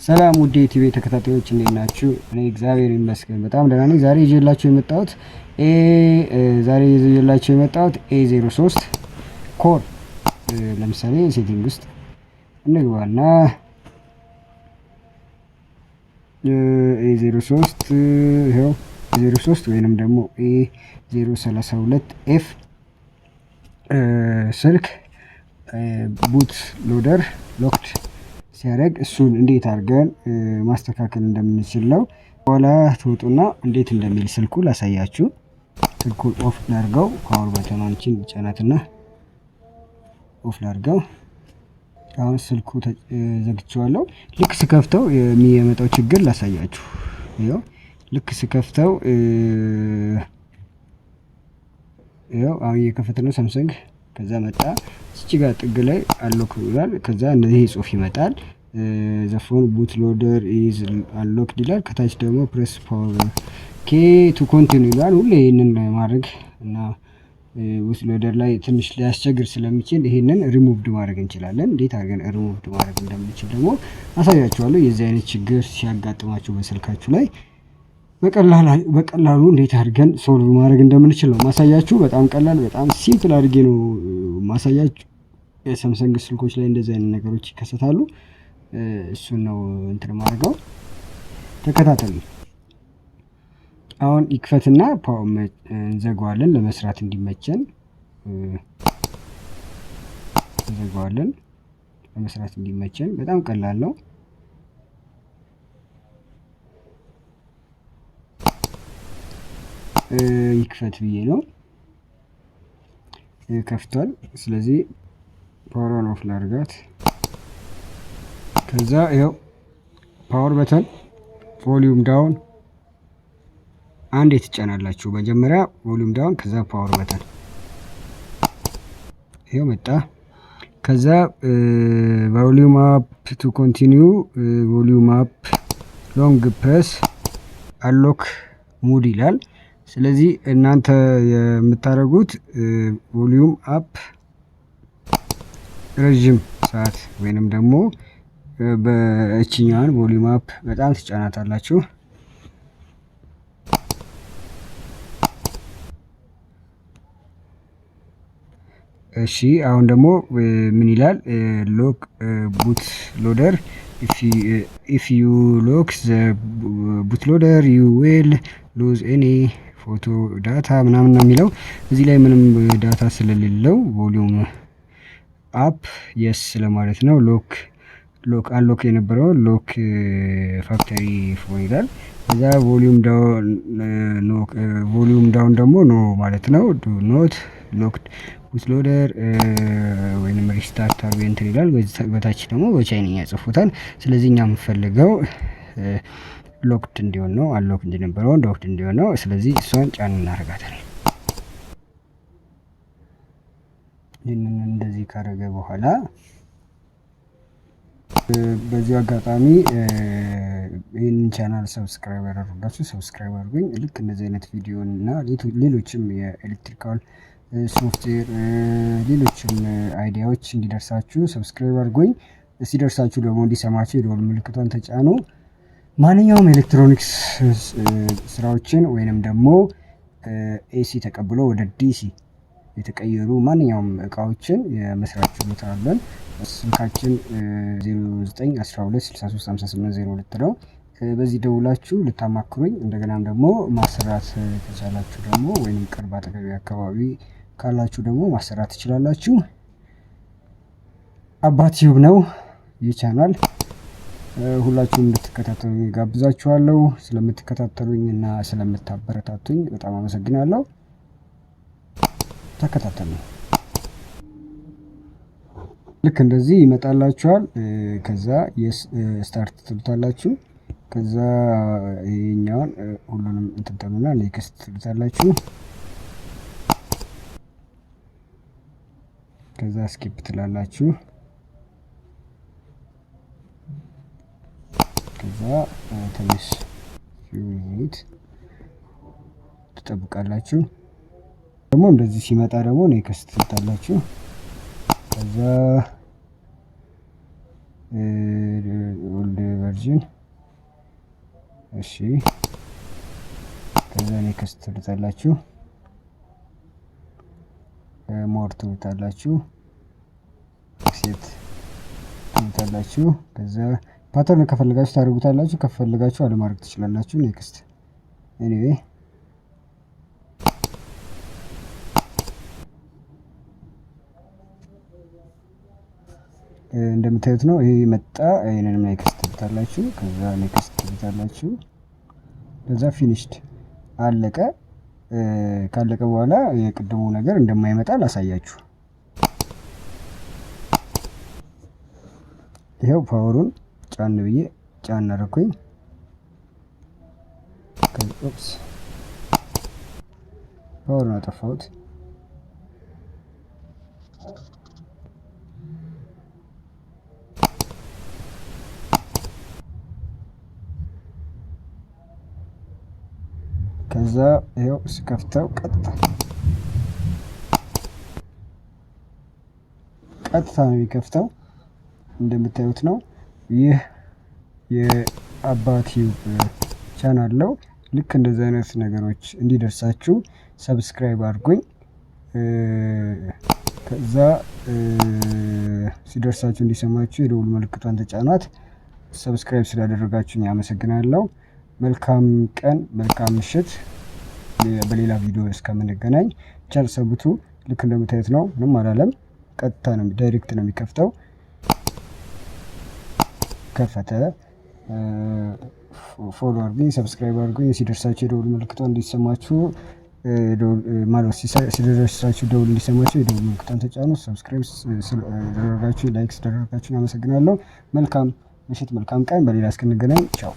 ሰላም ውድ የቲቪ ተከታታዮች፣ እንዴት ናችሁ? እኔ እግዚአብሔር ይመስገን በጣም ደህና ነኝ። ዛሬ ይዤላችሁ የመጣሁት A03 core፣ ለምሳሌ setting ውስጥ እንግባና A03፣ ይኸው A03 ወይንም ደግሞ A032 F ስልክ boot loader locked ሲያደርግ እሱን እንዴት አድርገን ማስተካከል እንደምንችል ነው። በኋላ ትወጡና እንዴት እንደሚል ስልኩ ላሳያችሁ። ስልኩን off ላድርገው። Power button ኗን ጫናትና off ላድርገው። አሁን ስልኩ ዘግቼዋለሁ። ልክ ስከፍተው የሚመጣው ችግር ላሳያችሁ። ይኸው ልክ ስከፍተው፣ ይኸው አሁን እየከፈተ ነው ሳምሰንግ። ከዛ መጣ፣ እዚች ጋር ጥግ ላይ unlock ይላል። ከዛ እንደዚህ ጽሁፍ ይመጣል። "The phone boot loader is unlocked" ይላል። ከታች ደግሞ "Press power key to continue" ይላል። ሁሌ ይህንን ማድረግ እና boot loader ላይ ትንሽ ሊያስቸግር ስለሚችል ይሄንን ሪሙቭድ ማድረግ እንችላለን። እንዴት አድርገን ሪሙቭድ ማድረግ እንደምንችል ደግሞ አሳያችኋለሁ። የዚህ አይነት ችግር ሲያጋጥማችሁ በስልካችሁ ላይ በቀላሉ እንዴት አድርገን solve ማድረግ እንደምንችል ነው ማሳያችሁ። በጣም ቀላል፣ በጣም simple አድርጌ ነው ማሳያችሁ። የሳምሰንግ ስልኮች ላይ እንደዚህ አይነት ነገሮች ይከሰታሉ። እሱን ነው እንትን ማድረገው። ተከታተሉ። አሁን ይክፈትና እንዘጋዋለን፣ ለመስራት እንዲመቸን እንዘጋዋለን። ለመስራት እንዲመቸን በጣም ቀላል ነው። ይክፈት ብዬ ነው፣ ከፍቷል። ስለዚህ power on off ላድርጋት። ከዛ ይኸው power button volume down አንዴ ትጫናላችሁ። መጀመሪያ volume down፣ ከዛ power button፣ ይኸው መጣ። ከዛ "Volume up to continue", "Volume up long press unlock mode" ይላል። ስለዚህ እናንተ የምታደርጉት volume up ረዥም ሰዓት ወይንም ደግሞ በእችኛዋን volume up በጣም ትጫናታላችሁ። እሺ፣ አሁን ደግሞ ምን ይላል? "Lock boot loader: if you lock the boot loader, you will lose any photo data" ምናምን ነው የሚለው። እዚህ ላይ ምንም data ስለሌለው volume up yes ለማለት ነው። Lock unlock የነበረው lock factory phone ይላል። ከዛ volume down ደግሞ no ማለት ነው። "Do not lock boot loader" ወይንም restart አርጎ እንትን ይላል። በታች ደግሞ በቻይንኛ ጽፎታል። ስለዚህ እኛ የምንፈልገው locked እንዲሆን ነው። Unlock እንደነበረው locked እንዲሆን ነው። ስለዚህ እሷን ጫን እናደርጋታለን። ይህንን እንደዚህ ካደረገ በኋላ፣ በዚሁ አጋጣሚ ይህንን channel subscribe ያላደረጋችሁ subscribe አድርጉኝ። ልክ እንደዚህ አይነት ቪዲዮ እና ሌሎችም የ electrical software፣ ሌሎችም idea ዎች እንዲደርሳችሁ subscribe አድርጉኝ። ሲደርሳችሁ ደግሞ እንዲሰማችሁ የደወል ምልክቷን ተጫኑ። ማንኛውም ኤሌክትሮኒክስ ስራዎችን ወይንም ደግሞ AC ተቀብሎ ወደ DC የተቀየሩ ማንኛውም እቃዎችን የመስራት ችሎታ አለን። ስልካችን 0912635802 ነው። በዚህ ደውላችሁ ልታማክሩኝ፣ እንደገናም ደግሞ ማሰራት ከቻላችሁ ደግሞ ወይንም ቅርብ አጠገቢ አካባቢ ካላችሁ ደግሞ ማሰራት ትችላላችሁ። አባት ቲዩብ ነው ይህ ቻናል። ሁላችሁም እንድትከታተሉኝ ጋብዛችኋለሁ። ስለምትከታተሉኝ እና ስለምታበረታቱኝ በጣም አመሰግናለሁ። ተከታተሉ። ልክ እንደዚህ ይመጣላችኋል። ከዛ start ትሉታላችሁ። ከዛ ይሄኛውን ሁሉንም እንትን ትሉና next ትሉታላችሁ። ከዛ skip ትላላችሁ። ከዛ ትንሽ few minute ትጠብቃላችሁ። ደግሞ እንደዚህ ሲመጣ ደግሞ next ትሉታላችሁ። ከዛ Old version፣ እሺ። ከዛ next ትሉታላችሁ፣ more ትሉታላችሁ፣ accept ትሉታላችሁ። ከዛ pattern ከፈለጋችሁ ታደርጉታላችሁ፣ ከፈለጋችሁ አለማድረግ ትችላላችሁ። Next። Anyway፣ እንደምታዩት ነው። ይሄ መጣ። ይሄንንም next ትሉታላችሁ። ከዛ next ትሉታላችሁ። ከዛ finished፣ አለቀ። ካለቀ በኋላ የቅድሙ ነገር እንደማይመጣ ላሳያችሁ። ይኸው power ኡን ጫን ብዬ ጫን አደረኩኝ። Oops፣ power ኡን አጠፋሁት። ከዛ ይኸው ስከፍተው ቀጥታ ቀጥታ ነው የሚከፍተው። እንደምታዩት ነው። ይህ የአባ ቲዩብ ቻናል ነው። ልክ እንደዚህ አይነት ነገሮች እንዲደርሳችሁ subscribe አድርጉኝ። ከዛ ሲደርሳችሁ እንዲሰማችሁ የደውል ምልክቷን ተጫኗት። Subscribe ስላደረጋችሁኝ አመሰግናለሁ። መልካም ቀን፣ መልካም ምሽት። በሌላ ቪዲዮ እስከምንገናኝ ቸር ሰንብቱ። ልክ እንደምታዩት ነው። ምንም አላለም። ቀጥታ ነው፣ direct ነው የሚከፍተው። ከፈተ። Follow አድርጉኝ፣ subscribe አድርጉኝ። ሲደርሳችሁ የደውል ምልክቷ እንዲሰማችሁ ማለት ሲደርሳችሁ ደውል እንዲሰማችሁ የደውል ምልክቷን ተጫኑ። Subscribe ስላደረጋችሁ፣ like ስላደረጋችሁ አመሰግናለሁ። መልካም ምሽት፣ መልካም ቀን። በሌላ እስክንገናኝ ቻው።